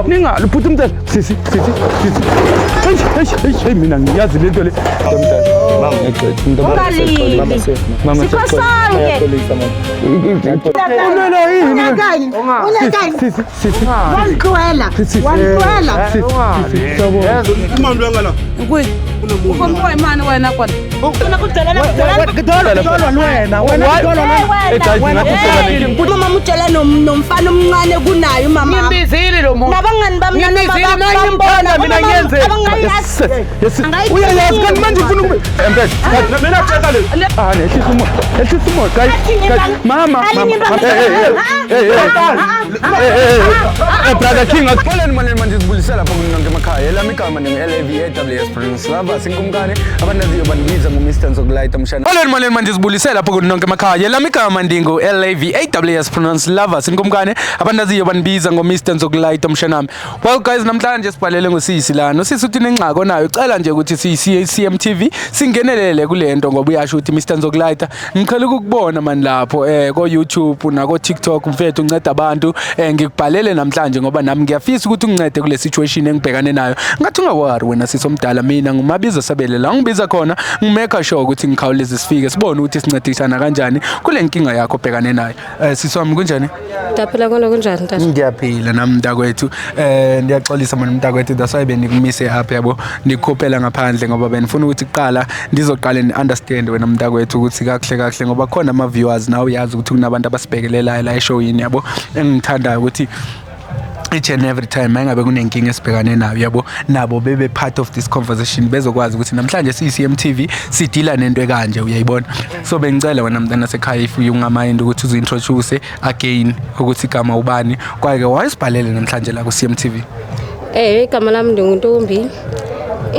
Ningalwi bhuti mntana. Sisi, sisi, sisi. Eish, eish, eish, hey, mina ngiyazi lento le. Ungalili. Mama, Sikho sonke. Ulwela yini? Unyakani? Unyakani? Sisi, sisi. Wangixwela. Sisi. Wangixwela. Sisi, sisi. Sawubona. Ukompoa imani wena kona. Umama utshela nomfana omncane kunaye umama. Ngimbizile lo muntu. Nabangani bami Ngimbizile, mina ngimthanda, mina ngiyenze. Yes, yes. Uyayazi kanti manje ufuna ukube. Empela. Mina tshela le. Ah, nehlisa umoya. Ehlisa umoya, guys. Guys, mama, mama. Hey, hey, hey. Hey, hey. Hey, hey, hey. Brother King, akupholeni manje manje sibulisela lapho kunonke emakhaya. Elami igama ndingu-LAVAWS Prince Lava sinkumkani abandaziyo bandibiza ngo-Mr Nzokulayita mshana. Holeni manje manje sibulisela lapho kunonke emakhaya. Elami igama ndingu-LAVAWS Prince Lava sinkumkani abandaziyo bandibiza ngo-Mr Nzokulayita mshanami. Well guys, namhlanje sibhalele ngosisi lana. Usisi uthi nengxaki onayo. Ucela nje ukuthi siyi CMTV singenelele kule nto ngoba uyasho ukuthi, "Mr Nzokulayita, ngiqhela ukukubona mani lapho ko YouTube nako TikTok, mfethu, unceda abantu. Ngikubhalele namhlanje ngoba nami ngiyafisa ukuthi ungincede kule situation engibhekane nayo." Ngathi unga-worry wena sisi omdala, mina ngumabiza sabele la ngibiza khona, ngi-make sure ukuthi ngikhawuleze sifike sibone ukuthi sincedisana kanjani kule nkinga yakho obhekane nayo. Sisi wami, kunjani? Ndaphila kona, kunjani tata? Ngiyaphila nami mntakwethu. Ndiyaxolisa mina mntakwethu, that's why benikumise apha yabo, ndikukhuphela ngaphandle ngoba benifuna ukuthi kuqala ndizoqale ni-understand wena mntakwethu ukuthi kakuhle kakuhle, ngoba khona ama-viewers nawe uyazi ukuthi kunabantu abasibhekelelayo la eshowini yabo, engithandayo ukuthi each and every time mayingabe kunenkinga esibhekane nayo yabo, nabo bebe part of this conversation, bezokwazi ukuthi namhlanje siyi-CMTV sidila nento ekanje, uyayibona. So bengicela wena mntana sekhaya, if unga-mind, ukuthi uzi-introduce again ukuthi igama ubani, kwaye-ke wayesibhalele namhlanje la ku-CMTV. Igama lami ndinguNtombi.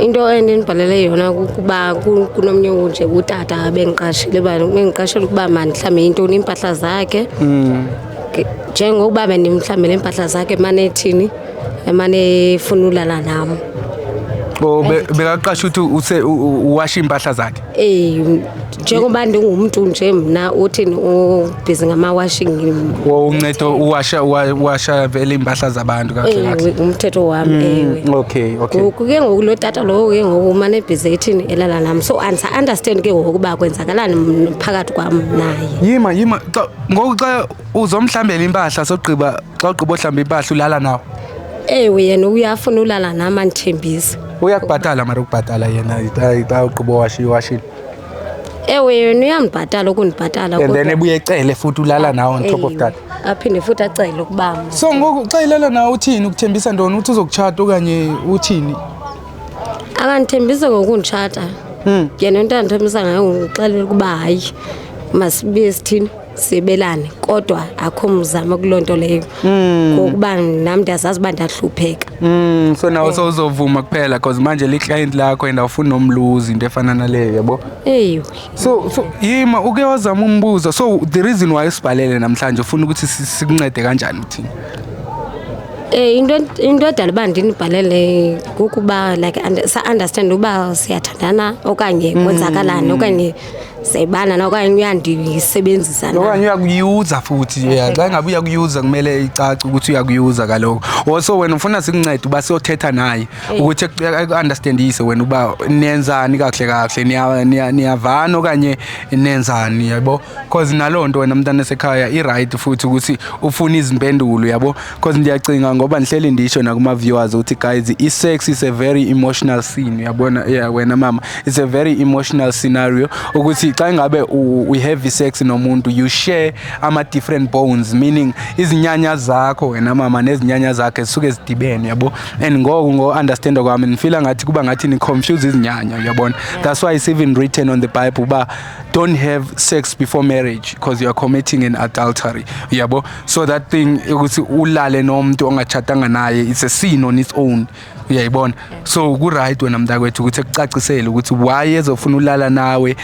Into endinibhalele yona kukuba kunomnye nje utata bengiqashile, bengiqashile ukuba mandihlambe intoni, iimpahla zakhe. Njengokuba bendimhlambele iimpahla zakhe, emane ethini, emane efuna ulala nam. O bekaqasha ukuthi use uwashe iy'mpahla zakhe? Njengoba ndingumntu nje mna uthini, ubhizi ngama-washing. O uncedo uwasha uwasha vele iy'mpahla zabantu kahle kahle? Ewe, umthetho wam, ewe. Okay. Ngoku ke ngoku lo tata lowo ke ngoku umane ebhizi ethini, elala nam, so andisa-understand ke ngoku uba kwenzakalani phakathi kwam naye. Yima, yima, ngoku xa uzomhlambela impahla, sogqiba xa ugqiba ohlamba impahla ulala nawo? Ewe, yena uyafuna ulala nam, andithembise. Uyakubhatala mara, ukubhatala yena xa ugqiba owasha iwashini? Ewe, yena uyandibhatala ukundibhatala. And then ebuye ecele futhi ulala nawe on top of Ewe, that? Aphinde futhi acele ukuba So ngoku xa ilala nawe uthini, ukuthembisa ntoni, uthi uzokutshata okanye uthini? Akandithembise ngokunditshata. Yena into andithembisa ngayo ngixelela ukuba hayi, masibuye sithini, sibelane, kodwa akho mzamo kuloo nto leyo, ngokuba nam ndiyazazi uba ndiyahlupheka. So nawe sowuzovuma kuphela because manje li-client lakho and awufuni nomluzi, into efana naleyo yabo. Ewe. So yima, uke wazama umbuzo? So the reason why usibhalele namhlanje, ufuna ukuthi sikuncede kanjani, uthini? Into edala uba ndinibhalele kukuba like sa-understand uba siyathandana okanye kwenzakalani, okanye siyayibana na, okanye uyandisebenzisa na. Okanye uyakuyuza futhi, yeah, xa ngabe uyakuyuza kumele icace ukuthi uyakuyuza kaloku. Also wena ufuna sikuncede uba siyothetha naye ukuthi aku-understandise wena uba niyenzani kakuhle kakuhle, niyavana okanye nenzani yabo, cause naloo nto wena mntana esekhaya i-right futhi ukuthi ufune izimpendulo yabo, cause ndiyacinga ngoba ndihleli ndisho nakuma-viewers ukuthi guys, i-sex is a very emotional scene, uyabona. Yeah, wena mama, it's a very emotional scenario ukuthi xa ngabe we have sex nomuntu, you share ama-different bones, meaning izinyanya zakho wena mama nezinyanya zakhe zisuke zidibene yabo, and ngoku ngo-understanda kwami ngifila ngathi kuba ngathi ni-confuse izinyanya, uyabona. That's why it's even written on the Bible uba don't have sex before marriage because you are committing an adultery yabo. So that thing ukuthi ulale nomuntu ongatshatanga naye, it's a sin on its own. Uyayibona? So ku right wena mntakwethu ukuthi ekucacisele ukuthi why ezofuna ulala nawe,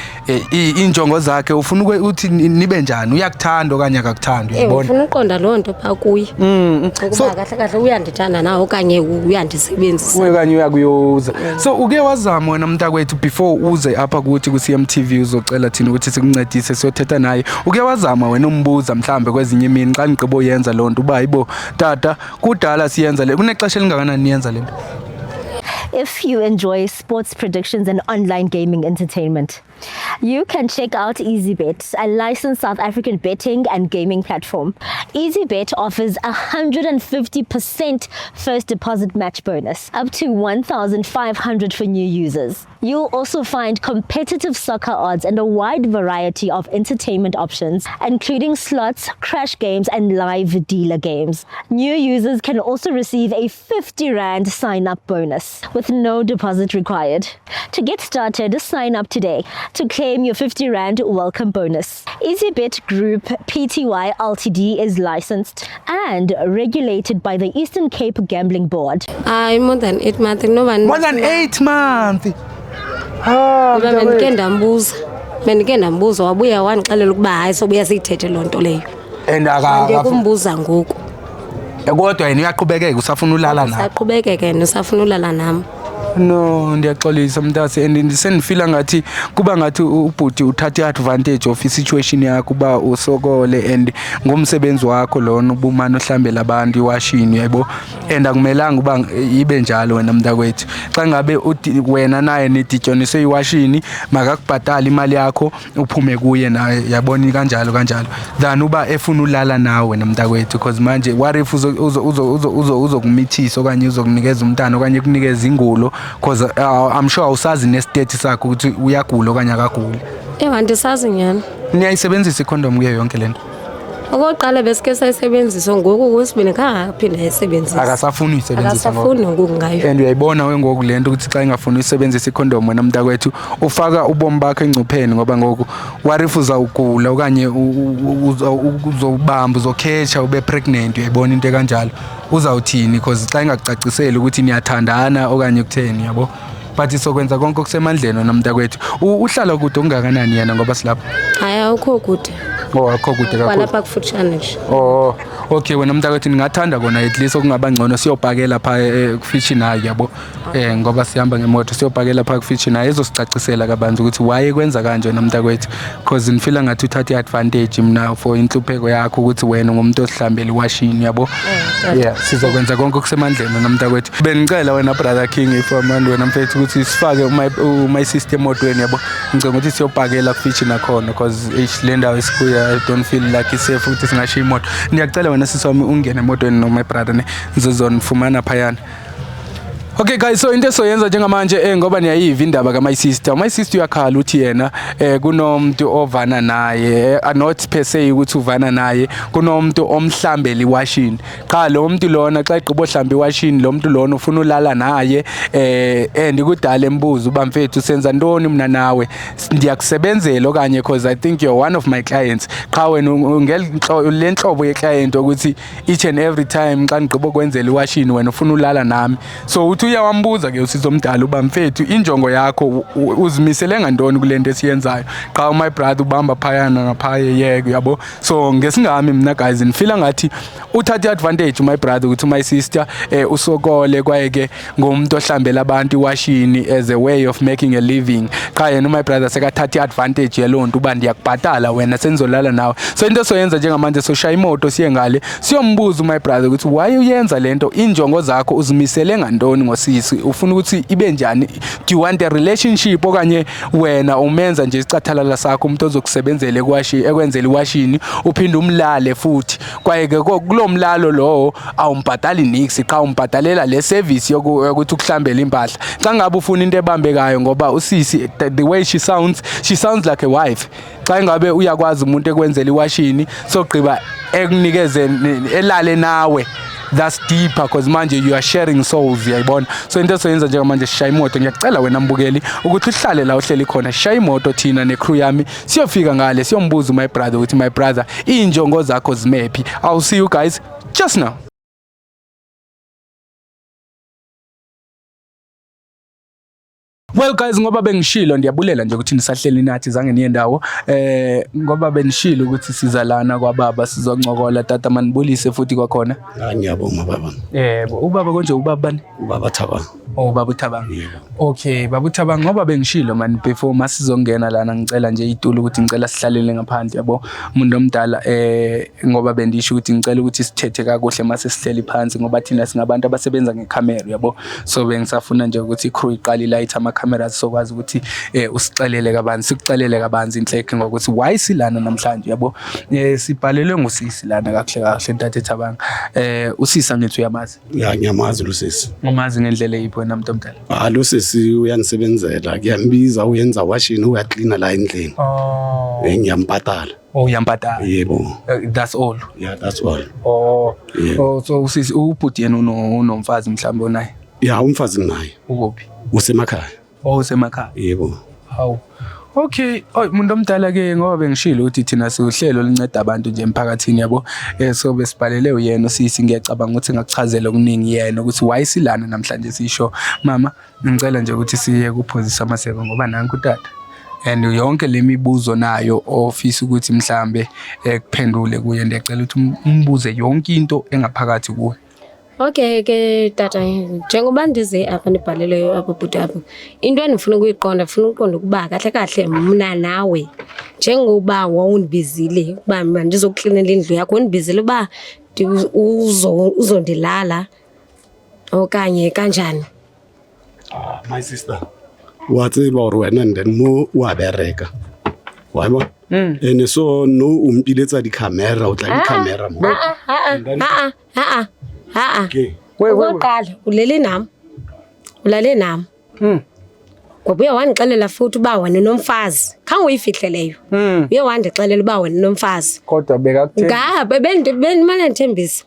injongo zakhe, ufuna ukuthi nibe njani, uyakuthanda okanye akakuthandi, uyayibona? Ufuna uqonda loo nto phaa kuye ukuba kahle kahle uyandithanda na okanye uyandisebenzisa. Okanye uyakuyoza. So uke wazama wena mntakwethu before uze apha kuthi ku-CMTV uzocela thina ukuthi sikuncedise siyothetha naye, uke wazama wena umbuza mhlambe kwezinye imini xa nigqiba uyenza loo nto uba hayibo tata, kudala siyenza le, kunexesha elingakanani niyenza le nto? If you enjoy sports predictions and online gaming entertainment, you can check out EasyBet, a licensed South African betting and gaming platform. EasyBet offers a 150% first deposit match bonus, up to 1,500 for new users. You'll also find competitive soccer odds and a wide variety of entertainment options, including slots, crash games, and live dealer games. New users can also receive a 50 Rand sign up bonus with no deposit required. To get started, sign up today to claim your 50 Rand welcome bonus. EasyBet Group Pty Ltd is licensed and regulated by the Eastern Cape Gambling Board. Hayi, more than 8 months noba. More than 8 months? Ah, Kuba bendike ndambuza, wabuya wandixelela ukuba hayi, sobuya siyithethe loo nto leyo. And Andiyekumbuza ngoku. Kodwa yena uyaqhubekeka, usafuna ulala nawe? Saqhubekeka, yena usafuna ulala nam. No, ndiyaxolisa mntase, and sendifila ngathi kuba ngathi ubhuti uthatha i-advantage of i-situation yakho uba usokole, and ngumsebenzi wakho lona ubumane uhlambela abantu iwashini, yabo, and akumelanga uba ibe njalo wena mntakwethu. Xa ngabe wena naye nidityaniswe iwashini, makakubhatale imali yakho, uphume kuye naye, yabona, kanjalo kanjalo, than uba efuna ulala nawe wena mntakwethu, because manje what if uzokumithisa okanye uzokunikeza umntana okanye kunikeza ingulo? Because I'm sure awusazi nestate sakho ukuthi uyagula okanye akaguli. Ewe, andisazi nyhani. Niyayisebenzisa ikhondom kuyo yonke le nto? Okokuqala besike sayisebenzisa, ngoku kwesibini khangaphinda ayisebenzisa. Akasafuni uyisebenzisa ngoku? Akasafuni ngoku ngayo. And uyayibona we ngoku le nto ukuthi xa engafuni uyisebenzisa ikhondom, wena mntakwethu, ufaka ubomi bakho engcupheni, ngoba ngoku what if uzawugula okanye uzobamba, uzokhetsha ube pregnant, uyayibona into ekanjalo, uzawuthini? Because xa engakucaciseli ukuthi niyathandana okanye kutheni, yabo, but sokwenza konke okusemandleni wena mntakwethu. Uhlala kude okungakanani yena, ngoba silapha? Hayi, awukho kude. Oh, akho kude kakhulu? Kwalapha kufutshane nje. Oh, okay wena mntakwethu, ningathanda kona at least okungaba ngcono siyopakela pha kufitshi nayo, yabo. Ngoba sihamba ngemoto, siyopakela pha kufitshi nayo, ezosicacisela kabanzi ukuthi why kwenza kanje wena mntakwethu, because ngifila ngathi uthatha i-advantage mina for inhlupheko yakho ukuthi wena ngumuntu osihlambela iwashini, yabo. Yeah, sizokwenza konke okusemandleni wena mntakwethu. Bengicela wena brother King, if amandi wena mfethu, ukuthi sifake my sister emotweni, yabo. Ngicela ukuthi siyopakela kufitshi nakhona, because eish, le ndawo esikuyo I don't feel like it's safe ukuthi singashiya imoto. Ngiyacela wena sisi wami ungene emotweni no my brother ne, ngizozonifumana phayana. Okay guys, so into esoyenza njengamanje, ngoba niyayiva indaba ka my sister. My sister uyakhala uthi yena kunomuntu ovana naye, not per se ukuthi uvana naye, kunomuntu omhlambela iwashini. Qha lo muntu lona xa egqiba ohlamba iwashini, lo muntu lona ufuna ulala naye, and kudala embuzo uba mfethu senza ntoni mina nawe, ndiyakusebenzela okanye, because I think you're one of my clients. Qha wena le nhlobo ye-client ukuthi each and every time xa ndigqiba ukwenzela iwashini wena ufuna ulala nami. So uthi uyawambuza ke usizomdala uba mfethu, injongo yakho uzimisele ngantoni kule nto esiyenzayo? Qha my brother ubamba phayana naphaya yeke, yabo. So ngesingami mina guys, ngifila ngathi uthatha i-advantage my brother ukuthi my sister usokole, kwaye ke ngumuntu ohlambela abantu iwashini as a way of making a living. Qha yena my brother sekathatha i-advantage yaloo nto uba ndiyakubhatala wena, senizolala nawe. So into soyenza njengamanje, soshaya imoto siye ngale, siyombuza my brother ukuthi why uyenza lento, injongo zakho, uzimisele ngantoni ngosisi, ufuna ukuthi ibe njani, do you want a relationship okanye wena umenza nje isicathalala sakho, umuntu ozokusebenzela ekwashi ekwenzela iwashini, uphinde umlale futhi. Kwaye ke kulo mlalo lowo awumbhatali nix, qha umbhatalela le service yokuthi ukuhlambela impahla. Xa ngabe ufuna into ebambekayo, ngoba usisi the way she sounds, she sounds like a wife. Xa ngabe uyakwazi umuntu ekwenzela iwashini, sogqiba ekunikeze elale nawe, that's deeper, because manje you are sharing souls, uyayibona. So into esoyenza njengamanje, sishaya imoto. Ngiyacela wena mbukeli ukuthi uhlale la uhleli khona, shaya imoto, thina necrew yami siyofika ngale, siyombuza my brother ukuthi my brother, iy'njongo zakho zimephi. I'll see you guys just now. Well guys, ngoba bengishilo, ndiyabulela nje ukuthi nisahleli nathi, zange niye ndawo. Ngoba benishilo ukuthi siza lana kwababa sizoncokola. Tata, manibulise futhi kwakhona. Ah, ngiyabonga baba. Yebo, ubaba konje ubaba bani? Ubaba Thabang. Oh, baba uThabang. Yebo. Okay, baba uThabang, ngoba bengishilo man before masizongena lana, ngicela nje itulo ukuthi ngicela sihlalele ngaphandle, yabo, umuntu omdala, ngoba bendisho ukuthi ngicela ukuthi sithethe kakuhle mase sihleli phansi, ngoba thina singabantu abasebenza ngekhamera, yabo. So bengisafuna nje ukuthi i-crew iqale light ama cameras, sokwazi ukuthi usixelele kabanzi, sikuxelele kabanzi inhleke ngokuthi why silana namhlanje, yabo. Sibhalelwe ngusisi lana kakuhle kahle, ntate Thabang. Usisa ngithi uyamazi? Ya, ngiyamazi lo sisi. Umazi ngendlela eyiphi wena, muntu omdala? Ah, lo sisi uyanisebenzela, kuyambiza, uyenza washing, uyaklina la endlini. Oh. Ngiyambhatala. Oh, uyambhatala. Yebo. That's all. Yeah, that's all. Oh. Yeah. Oh, so usisi ubhuti yena unomfazi mhlawumbe onaye? Ya, umfazi nginaye. Ukuphi? Usemakhaya. Oh, usemakhaya. Yebo. Hawu. Okay, oy umuntu omdala ke, ngoba bengishilo ukuthi thina siuhlelo olunceda abantu nje emphakathini, yabo. So besibhalele uyena usisi, ngiyacabanga ukuthi ngakuchazela okuningi yena ukuthi why silana namhlanje sisho. Mama, ngicela nje ukuthi siye kuphozisa amaseko ngoba nanku tata. And yonke le mibuzo nayo ofisa ukuthi mhlambe ekuphendule kuye, ndiyacela ukuthi umbuze yonke into engaphakathi kuwe. Okay ke tata, njengoba ndize apha ndibhaleleyo apha bhuti apha, into endifuna ukuyiqonda, ndifuna ukuqonda ukuba kahle kahle mna nawe, njengoba wawundibizile ukuba mandizokuklinela indlu yakho, undibizile uba uzondilala okanye kanjani? Ah, my sister. Wa tseba gore wena and then mo wa bereka. Wa bona? Ene so no o mpiletsa di-camera, o tla di-camera mo. Ha-a, ha-a, ha-a. Okay. Wait, wait, wait. Okokuqala ulele nam, ulale nam. Ngoba uye wandixelela futhi uba wena unomfazi, khange uyifihle leyo. Uye wandixelela uba wena unomfazi. Kodwa bekakuthemba. Ngaba bendimane ndithembisa.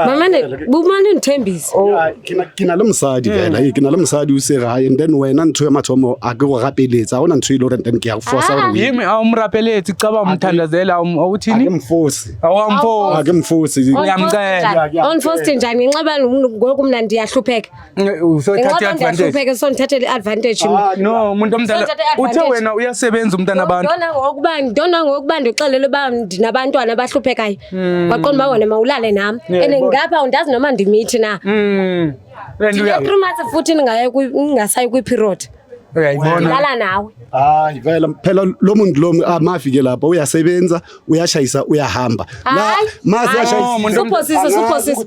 Mamane bumane ndithembisa. Ya, ke na le mosadi fela, ee, ke na le mosadi o se gae, and then wena ntho ya mathomo a ke go gapeletsa, ga ona ntho e le gore then ke ya go forsa gore o e- Yimi awumrapeletsi, caba umthandazela A ke awuthini? mforce. Awamfo. A ke mforce. Uyamcela. Unforced njani? Ngenxa ngoku mna ndiyahlupheka. Usothatha Ngenxa i-advantage. ndiyahlupheka, sondithathela i-advantage mna. Ah, no, umuntu omdala Sothatha uthe i-advantage. wena uyasebenza umntana abantu. Ndona ngokuba ndixelele uba ndinabantwana abahluphekayo. Waqonda uba wena mawulale nam. Yeah, And yibona. ngapha undazi noma ndimithi na. And Ndine-3 months futhi ndingasayi kwi-period. Uyayibona. Ndilala nawe. Hayi vele phela lo muntu lo mafike lapha uyasebenza, uyashayisa, uyahamba la. Hayi. Mase Hayi. yashayisa. No, muntu Suphosisa, suphosisa.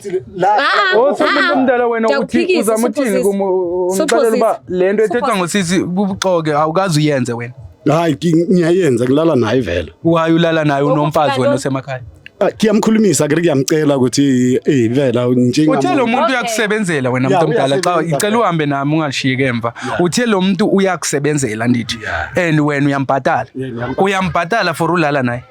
Ah, Oh, so umuntu ah, omdala wena uthi ndiyakuphikisa, uzama uthini suphosisa. umxelela uba le nto ethethwa Suphosisa. ngosisi bubuxoke, awukazi uyenze wena? Hayi, ngiyayenza, ngilala naye vele. Waye ulala naye unomfazi wena ntoni? osemakhaya? Ah, kuyamkhulumisa ke, kuyamcela ukuthi vela Uthe lo muntu Okay. uyakusebenzela wena, Ya, muntu omdala, xa uyasebenza icela vele. uhambe nami ungashiyeki emva. Uthe lo muntu uyakusebenzela, ndithi, and wena uyambhatala? Yeah, ngiyambhatala. Uyambhatala for ulala naye?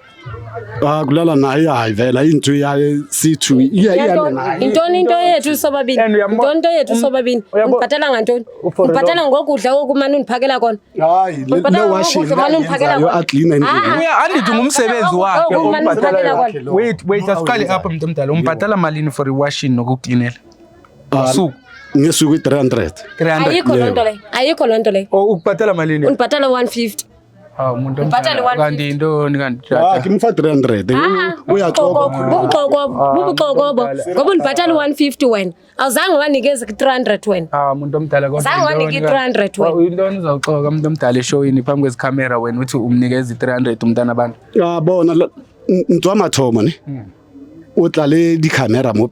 Ah, kulala naye, hayi vela into ya sithu iya iya naye. Yintoni into yethu sobabini? And Yintoni into yethu sobabini? Undibhatala ngantoni? For Undibhatala ngokudla okumane undiphakela kona? Hayi, le washing Undibhatala ngokudla umane undiphakela yenzayo, kona? a clean endlini. Ah, Uya andithi ngumsebenzi wakhe Okumane ombhatala undiphakela yona. kona. Wait, wait, asiqale apha, muntu omdala. Umbhatala malini for iwashing nokuklinela? Ah, Usuku? Ngesuku i-300. 300. Ayikho loo nto leyo, ayikho loo nto leyo. Oh, ukubhatala malini? Undibhatala 150. Hawu, umuntu Ubhatale omdala. 150. Kanti yintoni kanti, Ah, tata? ke mfa 300. Uyaxoka. Bubuxokobo, bubuxokobo, ngoba undibhatala 150 wena, awuzange wanikeza ku-300 wena. Ah, umuntu omdala, kodwa Zange wanike yintoni kanti? i-300 wena. Wa- Yintoni uzawuxoka umuntu omdala eshowini phambi kwezikhamera, wena uthi umnikeza i-300 umntana abantu? Ya bona ntwa mathomo ne. O tla le di-camera mo.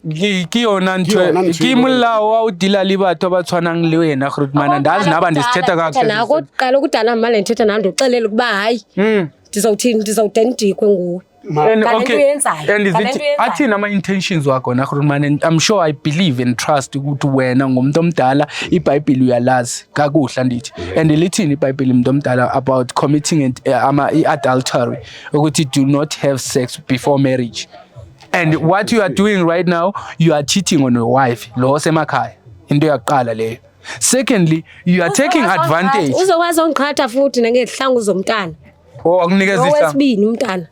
Ke yona ntho Ke yona ntho ke e- molao wa o deala le batho ba tshwanang le wena, grootman. Andazi naba ndisithetha kakuhle. Nako kuqala kudala mna le ndithetha nam, ndikuxelele ukuba hayi, ndizawuthini, ndizawude ndidikwe nguwe. And Ngale nto okay, uyenzayo, and ngale zithi nto uyenzayo. athini ama-intentions wakho na, grootman? And I'm sure, I believe and trust ukuthi wena ngumuntu omdala, iBhayibhile uyalazi kakuhle, andithi? And lithini iBhayibhile, umuntu omdala, about committing ama i-adultery, ukuthi do not have sex before marriage? And what you are doing right now, you are cheating on your wife lo osemakhaya, into yakuqala leyo. Secondly, you are taking advantage. Uzokwazi ondiqhatha futhi nangezihlangu zomntana. Oh, akunikeza ihlangu? Owesibini umntana.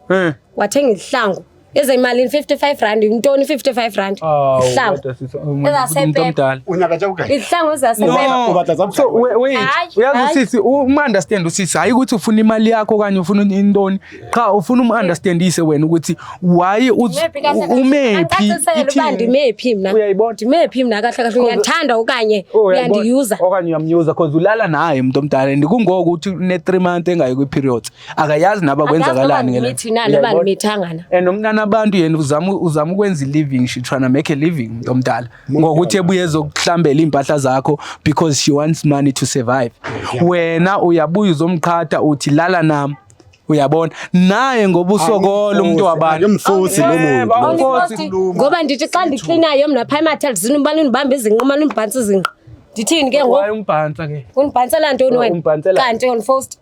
Wathenga izihlangu. Ezeyimalini 55 rand, yintoni 55 rand? Izihlangu. Umuntu Ezasepepa. omdala. O nyaka tša bokae? Izihlangu ezasepepa. O batla tsa bokae? So wait, Hayi, uyazi hayi. usisi uma-understand usisi, hayi ukuthi ufuna imali yakho okanye ufuna intoni, qha ufuna um-understandise wena ukuthi why Ndimephi kahle kahle? umephi Andicacisele uba ithini. ndimephi mna. Uyayibona? Ndimephi mna kahle kahle, uyandithanda okanye Oh, uyayibona? uyandiyuza? Okanye uyamyuza cause ulala naye umuntu omdala and kungoko ukuthi une-3 month engayi kwi-periods, akayazi naba Andazi noba kwenzakalani ngele. ndimithi na noba Uyayibona? ndimithanga na. And umntana abantu yena uzama ukwenza i-living, she trying to make a living umuntu omdala ngokuthi ebuye ezokuhlambela iy'mpahla zakho because she wants money to survive. Wena uyabuya uzomqhatha uthi lala nami, uyabona naye ngoba usokola umuntu wabantu. Ake mfosi lo muntu. Yebo, awumfosi. Ngoba ndithi xa ndiklinayo mna phaa emathalizini ubana undibambe izinqa, umane undibhantsa izinqa. Ndithini ke Why ngoku? umbhansa ke? Undibhantsela ntoni wena? Umbhantsela. Kanti undifosti.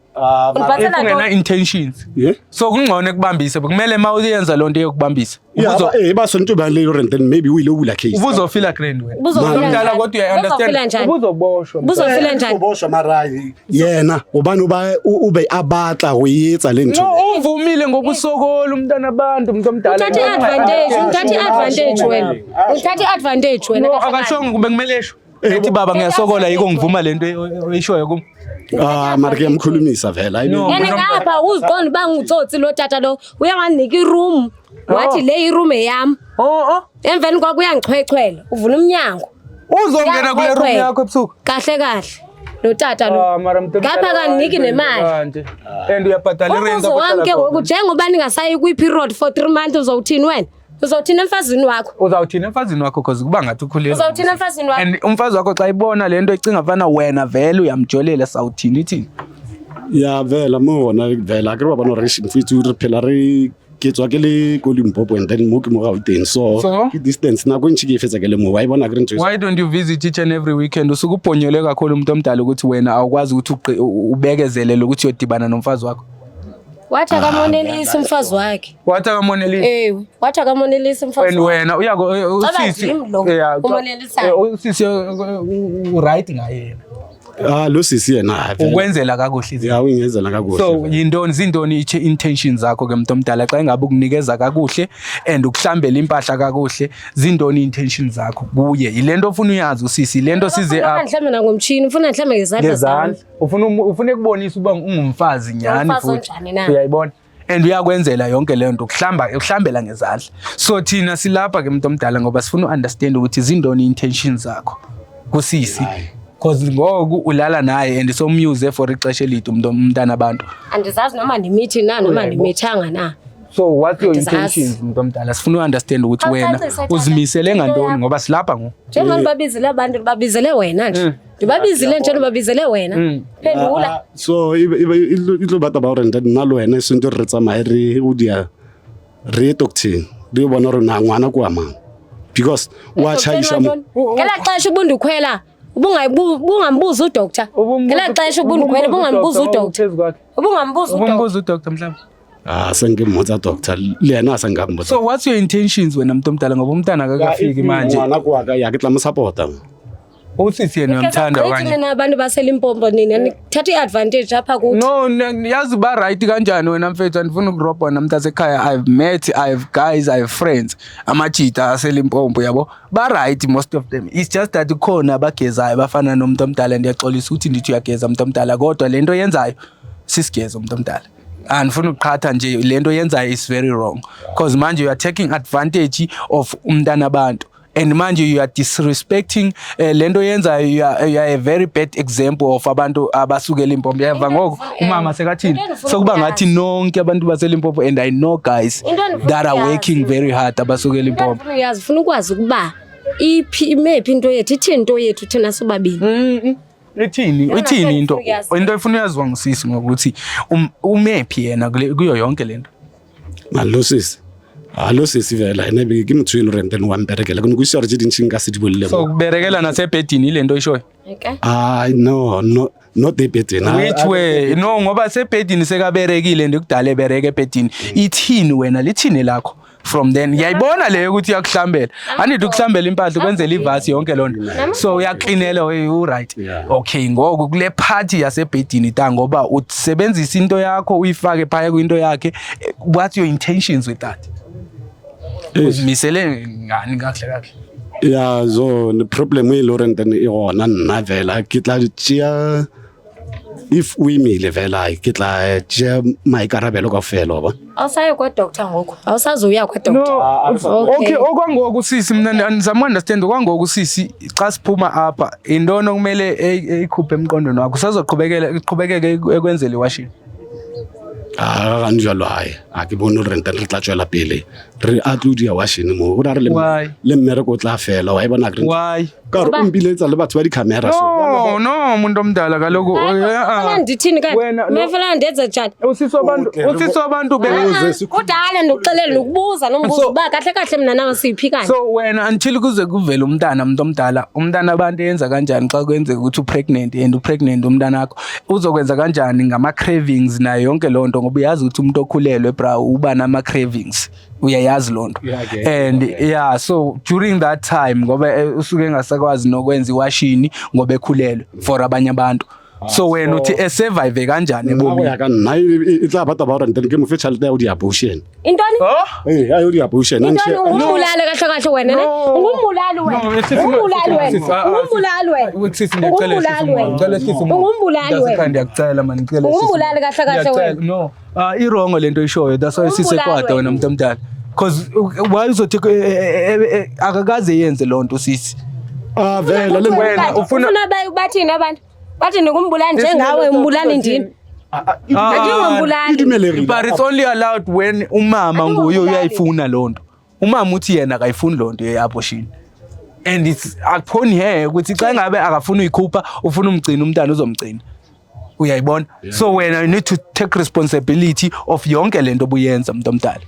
Undibhantsela Ungena ntoni? intentions. Yeah? So kungcono ekubambise, kumele uma uyenza loo nto yokubambisa. Yeah, ba tshwanetse ba le gore then maybe o ile o bula case. Ubuzofila grand wena. Ubuzofila Umdala njani? kodwa uyayi-understand. Ubuzofila njani? Ubuzoboshwa. Ubuzofila njani? Boshwa mara yena gobane o be a batla go etsa le ntho. No, uvumile ngokusokola umntana abantu, umuntu omdala. Uthathe i-advantage, uthathe i-advantage wena. Uthathe i-advantage wena. No, kahle kahle. akashongo kube kumele esho. Ethi baba ngiyasokola yiko ngivuma lento oyishoyo kum. Ah, mara ke a mkhulumisa vela. I mean, No. Yena ngapha uziqonda uba ngutsotsi lo tata lo, uyangandinika iroom. Wathi le iroom eyam. Oh, oh. Emveni kwakho uyangichwechwela, uvula umnyango. Uzongena kule room yakho ebusuku. Kahle kahle. Lo tata lo. Ah, mara mntu omdala, Ngapha kandiniki nemali. kanje. And uyabhadala irent. Umbuzo wam ke ngoku, njengoba ningasayi kwi-period for 3 months, uzowuthini wena? Uzowuthini emfazini wakho? Uzawuthini emfazini wakho cause kuba ngathi ukhulelwe. Uzawuthini emfazini wakho? And umfazi wakho xa ibona le nto icinga fana wena vele uyamjolela, sawuthini ithini? Ya vela mo gona vela ke re ba bona gore mfetsi re phela re ke tswa ke le ko Limpopo and then mo ke mo Gauteng, so So? ke distance nako e ntši ke e fetsa ke le mo wa e bona ke re ntho e- Why don't you visit each and every weekend? Usuke ubhonyelwe kakhulu umuntu omdala ukuthi wena awukwazi ukuthi ubekezelele ukuthi uyodibana nomfazi wakho. Wathi akamonelisi umfazi wakhe. Wathi akamonelisi. Ewe, wathi akamonelisi umfazi And wakhe. wena uyako Caba usisi ndim lo Yeah, umonelisayo. usisi u-right ngaye yena. Ah, lo sisi yena ha, vele. Ukwenzela kakuhle izinto. Ya, o ingenzela kakuhle. So yintoni zintoni intentions zakho ke mntu omdala xa ingabe ukunikeza kakuhle and ukuhlambela impahla kakuhle, zintoni intentions zakho kuye? Yile nto ofuna uyazi usisi, yile nto size Ufuna apha. ndihlambe nangomtshini, ufuna ndihlambe ngezandla zam. Ngezandla. Ufuna ukubonisa uba ungumfazi nyhani Ungumfazi futhi. onjani na? Uyayibona? And uyakwenzela yonke leyo nto, ukuhlambela ngezandla. So thina silapha ke mntu omdala ngoba sifuna u-understand ukuthi zintoni intentions zakho kusisi. Cause ngoku ulala naye and somuse for ixesha elide umntana abantu. Andizazi noma ndimithi na noma Uyayibona. ndimithanga na. So what's your Andizazi. intentions mntu omdala? Sifuna u-understand ukuthi wena Awucacise, tata. uzimisele Into ngantoni yakho. ngoba silapha ngoku. Njengoba ndibabizile abantu, ndibabizele wena nje. Ndibabizile nje, ndibabizele wena. Phendula. Ah, so e tlo batla ba gore nna le wena e sentse re tsamaye re o dia re ye doctor re bona gore na ngwana ko amang because wa tšhaisa mo. Ngelaa xesha ubundikhwela, ubungambuzi udoctor. Ngelaa xesha ubundikhwela, ubungambuzi udoctor. Ubungambuzi udoctor. Ubumbuza udoctor mhlawumbe. Ah, se nke mmotsa doctor le yena a sa nka mmotsa. So what's your intentions wena mntu omdala ngoba umntana akakafiki manje? Ngwana ko wa ka ya ke tla mo support-a. Usisi yena uyamthanda okanye? Nina abantu baseLimpopo nina nithatha i-advantage apha kuthi. No, yazi ba right kanjani wena mfethu, andifuna ukurobha wena mntasekhaya. I've met, I have guys, I have friends amajita aseLimpopo yabo, ba right most of them. It's just that khona abagezayo bafana nomuntu omdala. Ndiyaxolisa ukuthi ndithi uyageza umuntu omdala, kodwa lento yenzayo sisigezo umuntu omdala. Andifuna ukuqhatha nje, lento yenzayo is very wrong because manje you are taking advantage of umntana abantu and manje you are disrespecting lento yenzayo. You are a very bad example of abantu abasuke eLimpopo. Yeva ngoku umama sekathini, Into endifuna sokuba ukuyazi. ngathi nonke abantu baseLimpopo, and I know guys Into endifuna that are ukuyazi. working very hard abasuke eLimpopo. Ndifuna uyazi, funa ukwazi ukuba iphi imephi into yethu, ithini into yethu thina sobabini. Ithini Yona ithini nto into endifuna ukuyazi. into efuna uyaziwa ngusisi ngokuthi umephi yena kuyo yonke lento. Lo sisi. Ah, lo sisi vela ene be ke motho e leng gore then wa mperekela ke ne ke itse gore tse dintsi nka se di bolele So mo. kuberekela nasebhedini ile nto oyishoyo? Okay. Ah, no, no, not ebhedini. Ah, Which way? No, ngoba sebhedini sekaberekile, ndikudala ebereke ebhedini. Ithini wena, lithini lakho from then? Ngiyayibona leyo ukuthi uyakuhlambela, andithi ukuhlambela impahla, ukwenzela ivasi yonke loo nto, so uyaklinela, u-right. Yeah. Okay, ngoku kule party yasebhedini ta, ngoba usebenzisa into yakho uyifake phaya kwinto yakhe, what's your intentions with that? Uzimisele ngani kakuhle kakuhle? Ya, so ne problem e le goreng then e gona, nna fela ke tla tšea, if o imile fela ke tla tšea maikarabelo ka fela, wa bona. Awusaye kwa-doctor ngoku, awusazuya kwa-doctor. No. Okay. Okay, okwangoku sisi, mina ndizama understand okwangoku sisi, xa siphuma apha intoni okumele eyikhuphe emqondweni wakho? Usazoqhubekela iqhubekeke ekwenzela iwashini? A gane jalo, ae, a ke bone gore re tla tswela pele re a tlo dia washene mo o ra re le Why? Le mmereko o tla fela, wa e bona ke re Why? Ka gore o mpiletsa le batho ba di-camera, so No, no, muntu omdala kaloku. Fela ndithini kanti? Wena, no. Mefela ndenze njani? Usisi wabantu, usisi wabantu Kudala ndikuxelela, ndikubuza nombuzo uba kahle kahle mna nawe siphi kanye. So wena until kuze kuvele umntana, umuntu omdala, umntana abantu yenza kanjani xa kwenzeka ukuthi upregnant, and upregnant umntana wakho uzokwenza kanjani ngama-cravings nayo yonke loo nto? Ngoba uyazi ukuthi umuntu okhulelwe, bra, uba nama-cravings, uyayazi loo nto. And yeah, so during that time, ngoba usuke engasakwazi nokwenza iwashini ngoba ekhulelwe for abanye abantu, so wena uthi esurvive kanjani Nna go ebomini? ya ka nna e tla ba taba gore then ke mo fe tšhelete ya go di-abortion. Intoni? Ee, a yo di-abortion. Intoni? Ungumbulali kahle kahle wena, ne? Ungumbulali wena. Ungumbulali wena. Ungumbulali wena. Ungumbulali wena. Ungumbulali wena. Ndiyakucela mani, ngicela. Ungumbulali kahle kahle wena. No, ah, i-wrong lento oyishoyo, that's why Ungumbulali sisekwada wena. wena muntu omdala, because why uzothi akakaze yenze loo nto sisi? A vela le Wena ufuna- Ufuna bathini abantu? Bathi ndingumbulali njengawe, umbulali ndini. Andingombulali. Idumelegile. But it's only allowed when umama nguye Andingombulali. uyayifuna loo nto. Umama uthi yena akayifuni loo nto ye-abortion, and it's upon her ukuthi xa ngabe akafuni uyikhupha, ufuna umgcina umntana, uzomgcina, uyayibona? So wena you need to take responsibility of yonke le nto obuyenza, muntu omdala.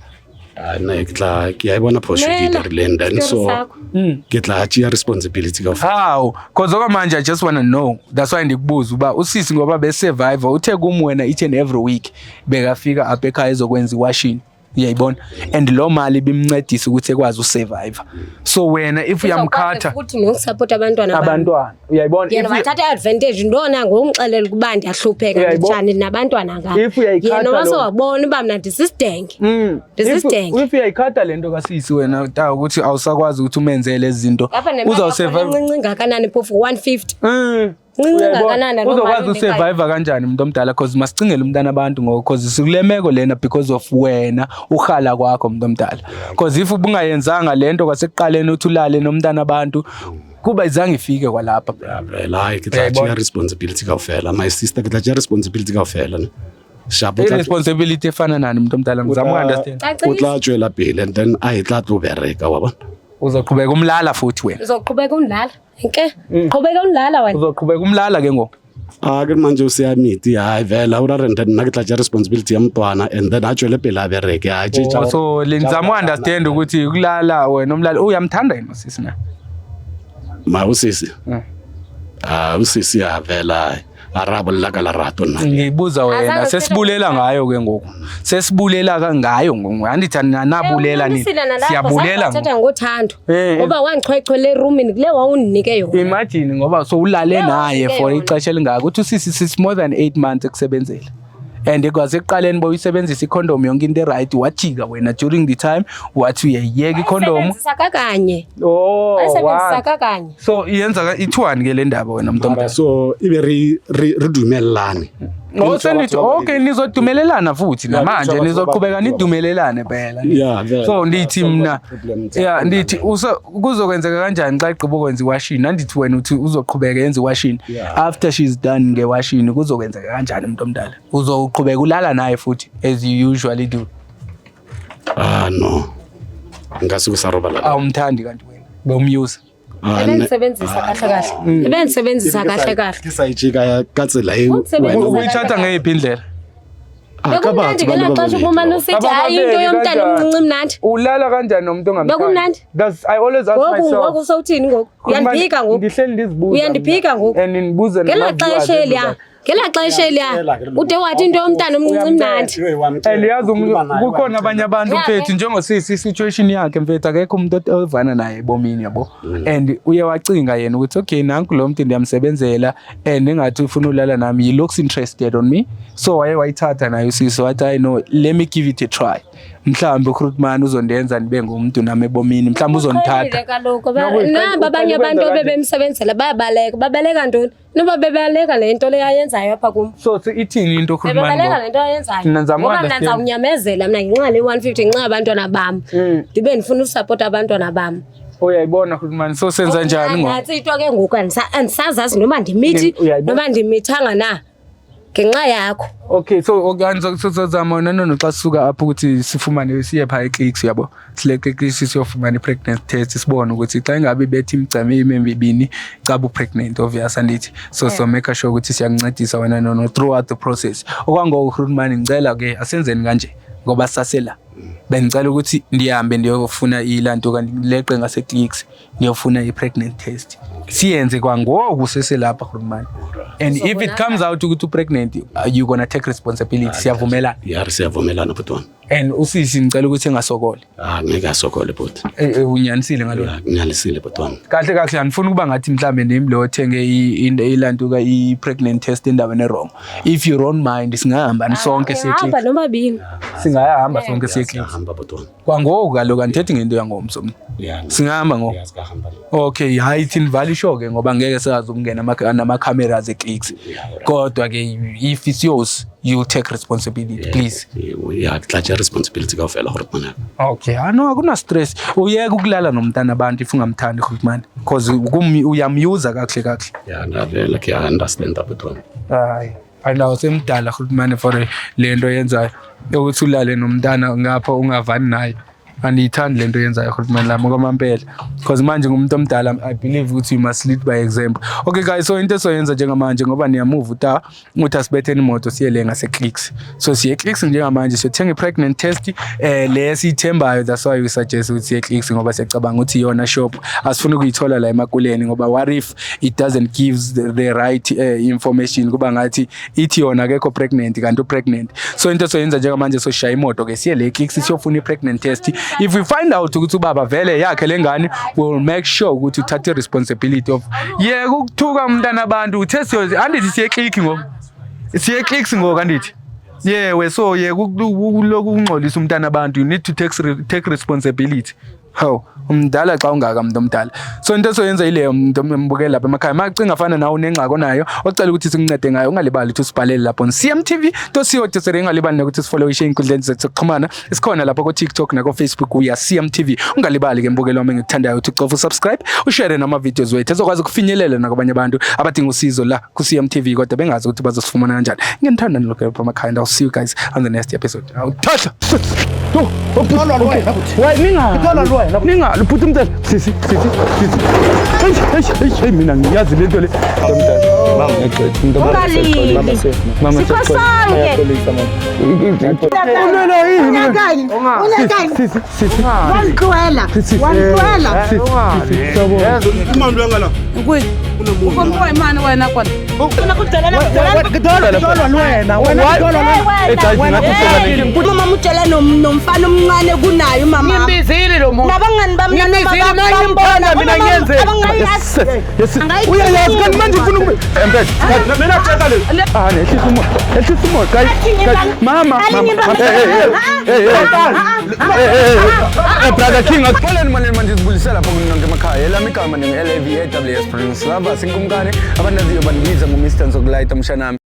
Ah, nna ke tla ke a e bona phoso ke e Mela, dirileng then, story so sakho. ke tla tšea responsibility ka. How? Cause okwamanje I just wanna know. That's why ndikubuza uba usisi ngoba besurvive, uthe kum wena each and every week bekafika apha ekhaya ezokwenza iwashini, uyayibona? And loo mali ibimncedisa ukuthi ekwazi usurvive. So wena if uyamkhatha Futhi nokusapota abantwana bam. Abantwana, uyayibona? Yena wathatha i-advantage ntona ngokungixelela ukuba ndiyahlupheka. Uyayibona? Ndinjani nabantwana ngapha. If uyayikhatha Yena loo- wasowabona uba mna ndisisidenge. Ndisisidenge. If uyayikhatha le nto kasisi wena ta ukuthi awusakwazi ukuthi umenzele ezi zinto, Apha nemali uzawusurvive yakhona incinci ngakanani phofu, 150. Ncinci Uyayibona? ngakanani loo mali Uzokwazi uyinikayo? usurvive kanjani umuntu omdala? Cause masicingele umntana abantu ngoku, cause sikule meko lena because of wena uhala kwakho, umuntu omdala, cause if ubungayenzanga le nto kwasekuqaleni uthi ulale nomntana abantu, kuba izange ifike kwalapha. Vela ai, ke tla Uyayibona? tšea responsibility kaofela, my sister, ke tla tšea responsibility kaofela, ne shapo I-responsibility efana nani, umuntu omdala? Ngizama uku-understand. O tla tswela pele and then a e tla tlo bereka, wa bona. Uzoqhubeka umlala futhi wena? Uzoqhubeka undlala nke, qhubeka undlala wena. Uzoqhubeka umlala ke ngoku? A ke re manje o se meti, ai vela o ra re nna ke tla tšea responsibility ya mntwana and then a tswele pele a bereke a tše Oh, so le ngizama u-understand ukuthi kulala wena umlala, uyamthanda yena usisi na? Ma o sisi, a o sisi a vela a ra bolela ka lerato nna. Ngibuza wena. Azange. Sesibulela ngayo ke ngoku, sesibulela ngayo ngoku, andithi nabulela nini, siyabulela ngoku. Thetha ngothando. Eh. Ngoba wandichwechwela erumini kule wawundinike yona. Imagine, ngoba sowulale Leyo naye wawundinike for yona. ixesha elingaka, uthi usisi sis more than 8 months ekusebenzela, and kwasekuqaleni boyisebenzisa ikhondom, yonke into eright, wajika wena during the time wathi uyayiyeka ikhondom. Wayisebenzisa kakanye. Oh, Wayisebenzisa what? kakanye. So yenza ithiwani ke le ndaba wena, mntu omdala? So e be re dumelelane. Oh, senithi okay, nizodumelelana futhi namanje, nizoqhubeka nidumelelane phela. Yeah, vele. So ndithi mna, Problem tsa- yeah, ndithi kuzokwenzeka kanjani xa igqiba ukwenza iwashini? Andithi wena uthi uzoqhubeka yenza iwashini? Yeah. After she's done ngewashini, kuzokwenzeka kanjani, umuntu omdala? Uzoqhubeka ulala naye futhi as you usually do? Ah, no, nka se ko sa robala. Awumthandi kanti wena, bewumuse. Ah, Ebendisebenzisa kahle kahle. Ebendisebenzisa kahle kahle. Ke sa itše ka tsela e Undisebenzisa wena- Uyithatha ngeyiphi indlela? Ah, ka Bekumnandi batho ba le ngelaa ba xesha babedi. ubumane usithi hayi, into yomntana omncinci mnandi. Ulala kanjani nomuntu ongamthandi? Bekumnandi. That's I always ask Ngoku myself. ngoku sowuthini ngoku? Uyandiphika ngoku. Ngihleli ndizibuza. Uyandiphika ngoku. And ndibuze Ngelaa xesha eliya, ngelaa xesha eliya ude wathi into yomntana omncinci mnandi. And yazi kukhona abanye abantu, Yeah, mfethu, njengosisi, i-situation yakhe, mfethu, akekho umuntu ovana naye ebomini, yabo, and uye wacinga yena ukuthi okay, nanku lo muntu ndiyamsebenzela and engathi ufuna ulala nami, he looks interested on me, so waye wayithatha naye usisi wathi, "I know, let me give it a try." Mhlawumbi uGrootman uzondenza ndibe ngumuntu nami ebomini, mhlawumbi uzondithatha. Kaloku naba abanye abantu ebebemsebenzela bayabaleka. Babaleka ntoni? Noba bebaleka le nto le ayenzayo apha kum. So ithini into Grootman? Bebaleka le nto ayenzayo. Mna ndizama Ngoba mna u-understand. ndizawunyamezela mna ngenxa le 150, ngenxa yabantwana bam. Ndibe ndifuna usapota abantwana bam. Uyayibona Grootman, so senza njani ngoku? Nantsi into ke ngoku, andisazazi noma ndimithi Uyayibona? noma ndimithanga na ngenxa yakho. Okay, so okanye sozama nono xa sisuka apho ukuthi sifumane siye phaa eClicks, uyabo, sileqe eClicks siyofumana i-pregnancy test, sibone ukuthi xa ingabe ibethe imigcame imibini caba u-pregnant, obvious andithi. So make sure ukuthi siyakuncedisa wena nono throughout the process. Okwangoku Grootman, ngicela ke asenzeni kanje ngoba sasela. Bengicela ukuthi ndihambe ndiyofuna ilanto kanti leqe ngase-Clicks ndiyofuna i-pregnant test. Siyenze kwangoku seselapha Grootman. And if it comes out ukuthi u-pregnant, you gonna take responsibility. Siyavumelana. Ya, re siyavumelana bhuti wami. And usisi ngicela ukuthi engasokole. Ah, ngeke asokole bhuti. Unyanisile ngalona. Ya, nginyanisile bhuti wami. Kahle kahle andifuni ukuba ngathi mhlambe ndim lo othenge ilantuka i-pregnant test endaweni e-wrong. If you don't mind, singahamba sonke siye Hamba eClicks. nomabini. Singahamba sonke siye eClicks. Siyahamba bhuti wami. Kwangoku kaloku andithethi ngento yangomso mna. Ya. Singahamba ngoku. Ya, singahamba. Okay, hayi thina vale isho ke ngoba ngeke sazi ukungena nama-cameras eClicks. Kodwa ke if it's yours, you take responsibility, please. Ya, ke tla tšea responsibility kaofela gore ngwanaka. Okay, ano akuna stress. Uyeke ukulala nomntana abantu if ungamthandi Grootman, because uyamyuza kakuhle kakuhle. Ya, ngavela ke a understand bhuti wami. Hayi, ayinawo semdala Grootman for le nto yenzayo. Ukuthi ulale nomntana ngapha ungavani naye. Andiyithandi le nto yenzayo Grootman lami kwamampela. Because manje ngumuntu omdala, I believe ukuthi you must lead by example. Okay guys, so into esoyenza njengamanje ngoba niyamove uta uthi asibetheni imoto siye le ngase-Clicks. So siye Clicks njengamanje siyothenga i-pregnant test le esiyithembayo. That's why we suggest ukuthi siye Clicks ngoba siyacabanga ukuthi iyona shop. Asifuni ukuyithola la emakuleni ngoba what if it doesn't give the right information, kuba ngathi ithi yona akekho pregnant kanti u-pregnant. So into esoyenza njengamanje, soshaya imoto ke siye le Clicks siyofuna i-pregnant test. If we find out ukuthi ubaba vele yakhe lengane, we will make sure ukuthi uthathe responsibility of yeka ukuthuka umntana abantu. Uthe siyo andithi siye Clicks ngoku, siye Clicks ngoku andithi yewe. So yeka ukulokhu ungcolisa umntana abantu. You need to take responsibility. Hawu, umdala xa ungaka mntu omdala. So into esoyenza yileyo, mntu mbukeli lapha emakhaya. Macinga fana nawe unengxaki onayo ocela ukuthi sikuncede ngayo, ungalibali ukuthi usibhalele lapho on CMTV to co za. Ungalibali nokuthi sifollowishe ey'nkundleni zethu zokuxhumana, sikhona lapho ko-TikTok nako-Facebook, uya CMTV. Ungalibali ke mbukeli wami engikuthandayo ukuthi ucofa usubscribe, ushare nama-videos wethu ezokwazi ukufinyelela nakwabanye abantu abadinga usizo la ku-CMTV kodwa bengazi ukuthi bazosifumana kanjani. Ngiyanithanda nilokho lapha emakhaya and I'll see you guys on the next episode. Awuthatha. Why ninga ninga bhuti mntana, sisi sisi sisi, hey hey hey hey, mina ngiyazi lento le. Ungalili. Sikho sonke. Ulwela yini? Unyakani? Unyakani? Sisi sisi. Wangitluwela. Wangitluwela. Sisi sisi, siyabonga. Ukombiwa imani wena kona. Eh guys, ngathi soba nenkinga. Umama utshela nomfana omncane kunaye umama. Ngimbizile lo muntu. Nabangani bami Ngimbizile, mina ngimthanda, mina ngiyenze. Yes, yes. Uyayazi kanti manje ufuna ukube empela. Mina tshela le. Ah, nehlisa umoya. Ehlisa umoya guys. Guys, mama, mama. Hey hey hey. Hey hey. Hey hey. Brother King, Xoleni manje manje sibulisela lapho kunonke emakhaya. Elami igama ningu-LAVAWS Prince Lava sinkumkane, abandaziyo bandibiza ngo-Mr Nzokulayita mshanami.